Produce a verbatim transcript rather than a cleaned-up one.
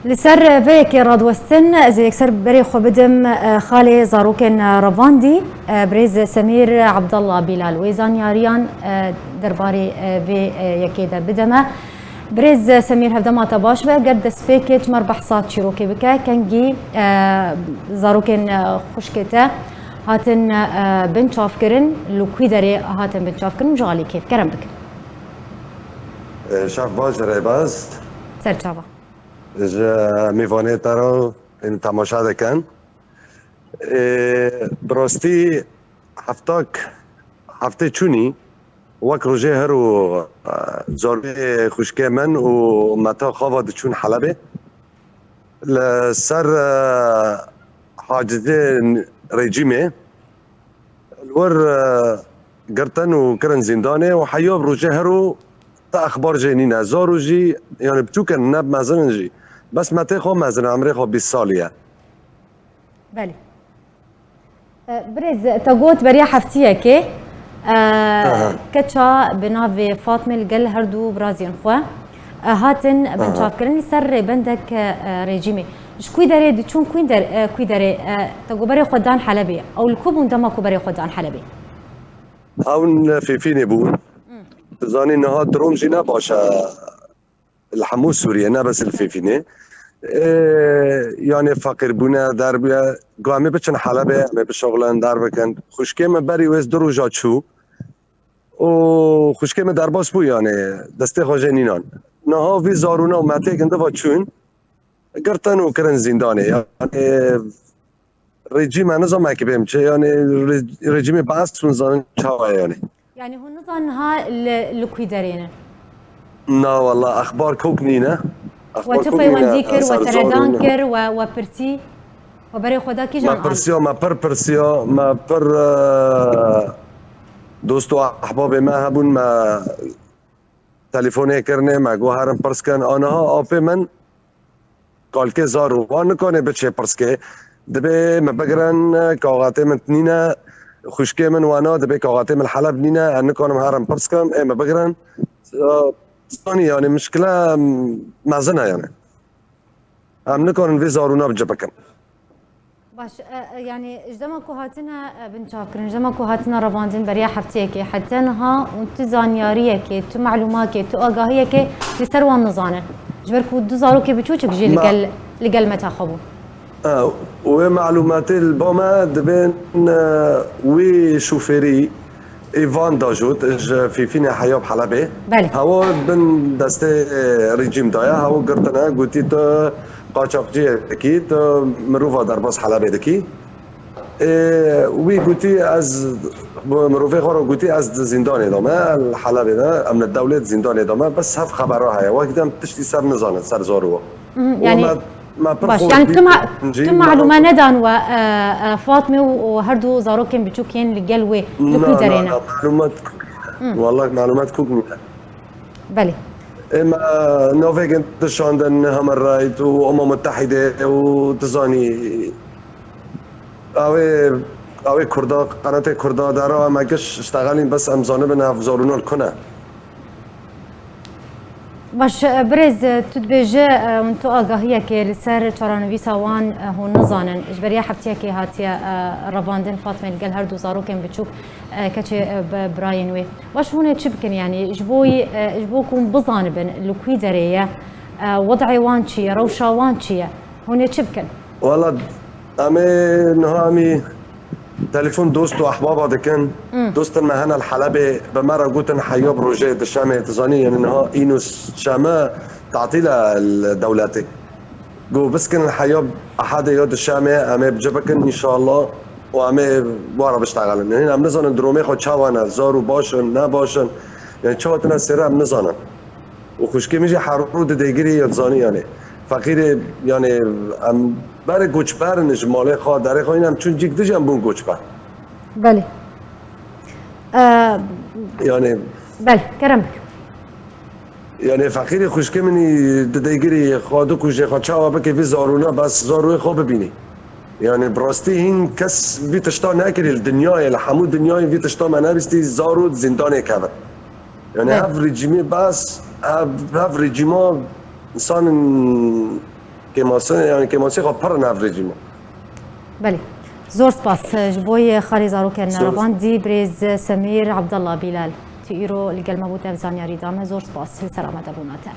Li ser vê yekê radiwestin, ez ê yekser berê xwe bidim, e, xalê zarokên, e, revandî, e, birêz Semîr Abdallah Bilal. Wê zanyariyan, e, derbarê, e, vê, e, yekê de bide me. Birêz Semîr, hevdema te baş be. Ger destpêkê ji me re behsa çîrokê bike, kengî, e, zarokên, e, xwişkê te hatin, e, binçavkirin, li kwî derê hatin binçavkirin û ji alî kêf kerem bikin. E, şev baş, rêbaz. Serçava. Ji mêvanê te re ên temaşa dikin. Ê, bi rastî heftak, heftê çûnî wek rojê her û, e, zarokê xwişkê min û Meta Xava diçûn Helebê. Li ser, e, hacizê rejîmê li wir, e, girtin û kirin zîndanê û heya bi rojê her û te exbar jê nîne. Zaro jî, yani biçûk in, ne mezin in jî. Bes Metê xwe mezin e, emrê xwe bîst salî ye. Belê. E, birêz, te got beriya heftiyekê, e, Aha. keça bi navê Fatmê li gel her du biraziyên xwe, e, hatin Aha. binçavkirin li ser rêbendek, e, rejîmê. Ji kwî derê diçûn kwî der-, e, kwî derê, e, te got berê xwe dan Helebê. Ew li ku bûn dema ku berê xwe dan Helebê? Ew li Fîfînê bûn. Hmm. Tu zanî niha durum jî ne baş e. Li hemû Sûriyê, ne bes li Fîfînê. Ê, yani feqîrbûne, derbûye. Got, em ê biçin Helebê, em ê bişuxulin, derbikin. Xwişkê min berî wê du roja çû û xwişkê min derbas bû, yani destê xwe jê nînan. Niha vî zarûna û Metê gindiva çûn, girtin û kirin zîndanê. Yani Rejîm, ez nizanim ki bêm çi, yani re-, rejîmê Baas, hûn zanin çawa ye yani. Yani hûn nizanin ha li, li kwî derê ne? Na walla, exbar kok nîne. We çi peywendî kir, we seredan kir, we, we pirsî, we berê xwe da kîjan alî? Me pirsiya, me pir pirsiya, me pir, e, dost û ehbabê me hebûn, me telefonê kirine, me got herin pirs kin. Aniha apê min kalkê zar û wan nikane biçê pirskê. Dibê me bigirin, kaxetê min nîne, xwişkê min wana, dibê kaxetê min Heleb nîne, ez nikanim herim pirs kim, ê me bigirin. Zanî, yani mişkile mezin e yani. Em nikarin vê zarûna bi cih bikin. Baş, e, e, yani ji dema ku hatine, e, binçavkirin, ji dema ku hatine revandin beriya hefteyekê, heta niha hûn tu zanyariyekê, tu malûmakê, tu agahiyekê li ser wan nizanin. Ji ber ku du zarokê biçûçik jî li Ma- gel, li gel Meta xwe bû. E, wê malûmatê li ba me dibên, e, wî şofêrî, Îvan Dajot ji Fîfînê heya bi Helebê. Belê. Hewa bin destê, e, rejîm daye, hewa girtine, gotî tu qaçaxciyekî, tu mirova derbas Helebê dikî. Ê, wî gotî ez, bi mirovê xwe re gotî ez di zîndanê de me, li Helebê de, em li dewlêt zîndanê de me, bes hev xebera heye. Wek dem tiştî ser nizane, ser zor û. Mhm, yani, me, me pir baş, xwe yani tu ma-, tu malûme nedan we, e, e, Fatmê û, û her du zarokên biçûk yên li gel wê li ku derê ne? Na, na, malûmat, Hı. Wallak malûmat kok nîne. Belê. Ê me navê gund dişandin, Hammer Right û Umma Muttehide û tu zanî, ew ê, ew ê Kurda, qenatê Kurda dera me giş iştexelîn, bes em zanibin ev zarûna li ku ne. Baş, e, birêz, e, tu dibêje, e, hûn tu agahiyekê li ser çaranivîsa wan, e, hûn nizanin. Ji beriya heftiyekê hatiye, e, revandin Fatmê li gel her du zarokên biçûk, e, keçê, e, bi-, birayên wê. Baş, hûn ê çi bikin, yanî ji bo yî, e, ji bo ku hûn bizanibin li kwî derê ye, e, wed'ê wan çi ye, rewşa wan çi ye? Hûn ê çi bikin? Wala, em ê niha em ê telefon dost û ehbaba dikin. Hmm. Dostên me hene li Helebê, bi me re gotin heya bi rojê dişemê, tu zanî, yani niha îno şeme tatîl e li dewletê. Got, biskin heya ehadê ya dişemê, em ê bi cih bikin înşallah û em ê wara biştexelin. Yani em nizanin durumê xwe çawa ne, zar û baş in, ne baş in. Yani çawa tine sêre em nizanin. Û xwişkê min jî her rû di dêgirê ye, dizanî yani. Feqîrê, yani em berê goçber in ji malê xwe, derê xwe, yine em çûn cîk dij em bûn goçber. Belê. Ee, Yani belê, kerem bike. Yani feqîrê xwişkê min î di dêgirê ye, xwe dikuje, xwe çawa bike vî zarûna, bes zarûyê xwe bibînî. Yani bi rastî hîn kes vî tişta nekirî li dinyayê, li hemû dinyayê vî tişta me nebîstî, zarû di zîndanê kevin. Yani Evet. Ev rejîmê bes, ev, ev rejîma însan kêmasê, yani kêmasê xwe pir nevrêjî me. Belê. Zor spas ji bo yê xalê zarokên nerevandî birêz Semîr Abdallah Bîlal. Tu îro li gel me bû, te ev zanyarî da me. Zor spas li ser amadebûna te.